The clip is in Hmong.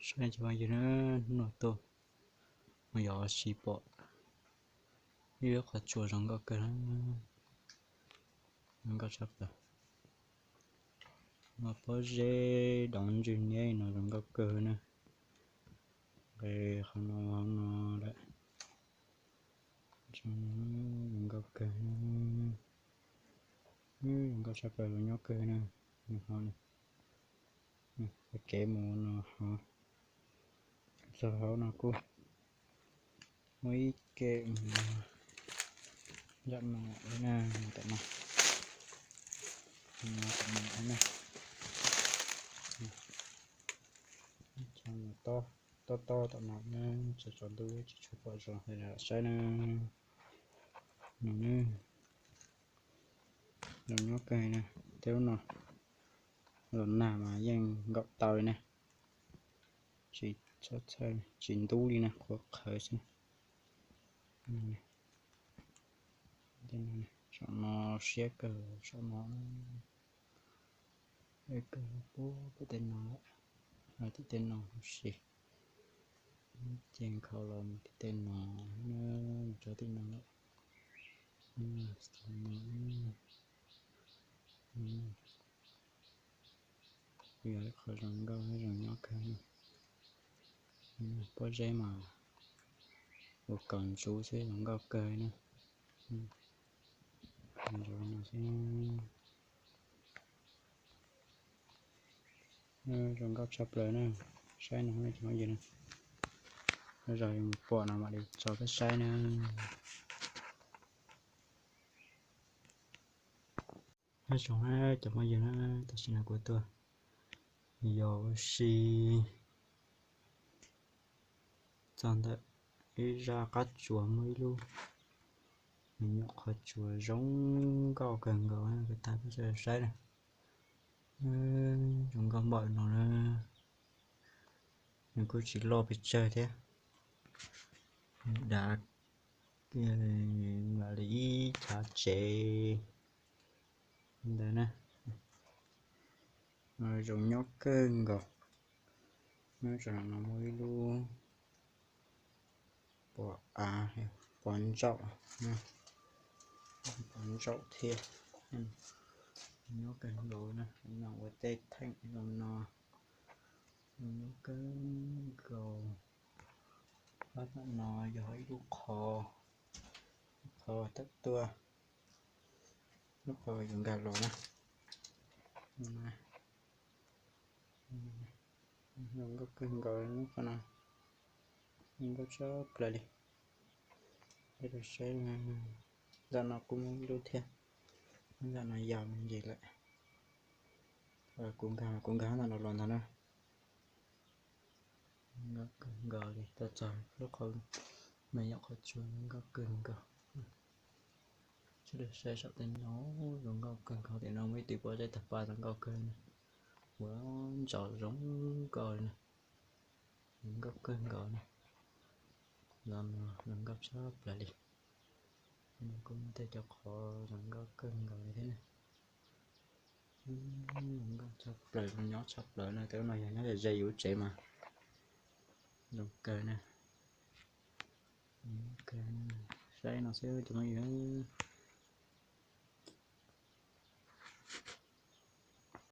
Saib cov phooj ywg na, hnub no tuaj mus yos ua si pom ib lub qhov tsua zoo nkauj kawg na, zoo nkauj tshaj plaws. No pob zeb doov ntswg niab no zoo nkauj kawg na. Nqe qhov no hauv no lawm. Zoo nkauj kawg, zoo nkauj tshaj plaws, zoo nyob kawg na. Nws hauv no, kev mus no hauv, txog hauv no kuj muaj ib ke mus zam no na, tom no, tom no na. Tob tob tom no na, tsaus tsaus ntuj tsis tshua pom zoo, saib na. No na, zoo nyob kawg na. Tej lub no los nag mas yeej nkaum tau li na, tsis txhob txhawj, tsis ntub li na, qhuav qhawv xwb. Saum no siab kawg, saum no kawg puag tim tej no, tim tej no huv si. Ces nkhaus los mus tim tej no, tso tim no lawm. Yog ib qho zoo nkauj zoo nyob kawg. Pob zeb mas ua kaus ntsuv xwb zoo nkauj kawg na. Zoo no xwb. Zoo nkauj tshaj plaws na. Saib no cov phooj ywg na, zog yuav mus pom no mam li tso peb saib na. Nyob zoo na cov phooj ywg na, tam sim no kuv tuaj yos ua si txog ntawm ib zaj qab tsuas, muaj ib lub me nyuam qhov tsua zoo nkauj kawg nkaus, kuv thaij peb sawv daws saib na. Zoo nkauj npaum no na. Nws kuj tsis loj pes tsawg thiab, dav npaum li ib chav tsev ntawd na. Zoo nyob kawg nkaus. Nyob rau no muaj ib lub pos av, pos ntsaum, pos ntsaum thiab. Nyob kawg nkaus na, no ua tej theem zoo no, zoo nyob kawg nkaus. Lub no yog ib lub qhov, qhov tawm tuaj, lub qhov yuav nkag los na. Zoo nkauj kawg nkaus lub qhov no, zoo nkauj tshaj plaws li. Peb los saib, ntawm no kuj muaj ib lub thiab, ntawm no yau me ntsis lawm. Kuv nkag, kuv nkag ntawm no los ntag na. Nkauj kawg nkaus li, tau txog lub qhov me nyuam qhov tsua nkauj kawg nkaus. Sawv daws saib saum tej no, zoo nkauj kawg nkaus. Tim no muaj ib tug pob zeb tawg paj zoo nkauj kawg na, ua ntsos zoo nkauj li na, zoo nkauj kawg nkaus na. Los no zoo nkauj tshaj plaws li. Kuj muaj tej cov qhov zoo nkauj kawg nkaus li thiab na. Zoo nkauj tshaj plaws, zoo nyob tshaj plaws na. Tej no yog nyob ze ze yus lub tsev mas zoo kawg na. Saib no xwb cov phooj ywg.